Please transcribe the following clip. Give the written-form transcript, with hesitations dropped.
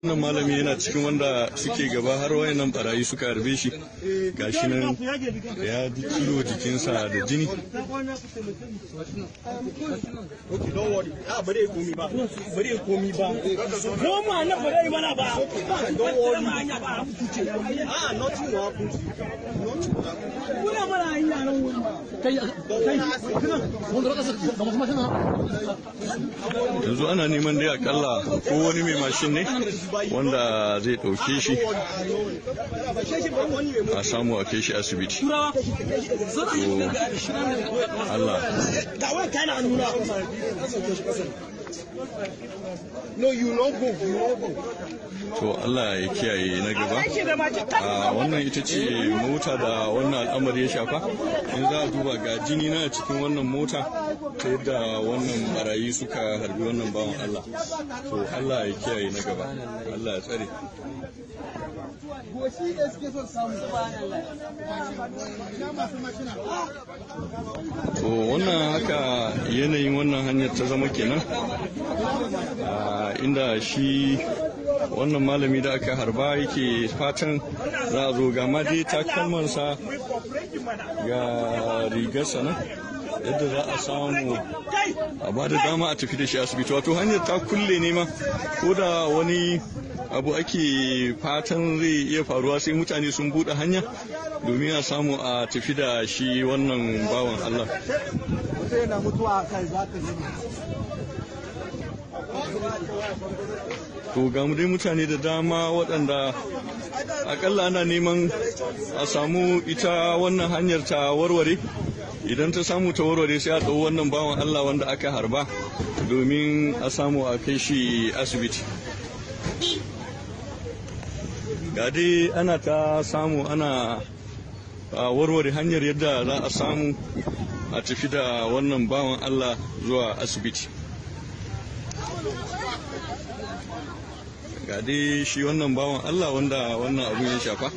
Wannan malami yana cikin wanda suke gaba har wayannan barayi suka harbe shi. Gashi nan ya ji ciwo jikinsa da jini. Yanzu ana neman dai akalla ko wani mai mashin ne wanda zai ɗauke shi a samu a kai shi asibiti. Allah. To Allah ya kiyaye na gaba. Wannan ita ce mota da wannan al'amari ya shafa. In za a duba ga jini na cikin wannan mota ta yadda wannan barayi suka harbi wannan bawan Allah. To Allah ya kiyaye na gaba. Allah ya tsare. To wannan haka yanayin wannan hanyar ta zama kenan. Inda shi wannan malami da aka harba yake fatan za a zo ga ma dai takalmansa ga rigarsa nan yadda za a samu a ba da dama a tafi da shi asibiti. Wato hanyar ta kulle ne ma, ko da wani abu ake fatan zai iya faruwa sai mutane sun buɗe hanya domin a samu a tafi da shi wannan bawan Allah. To ga mu dai mutane da dama waɗanda akalla ana neman a samu ita wannan hanyar ta warware. Idan ta samu ta warware sai a ɗau wannan bawan Allah wanda aka harba domin a samu a kai shi asibiti. Ga dai ana ta samu ana warware hanyar yadda za a samu a tafi da wannan bawan Allah zuwa asibiti. Ga dai shi wannan bawan Allah wanda wannan abu ya shafa.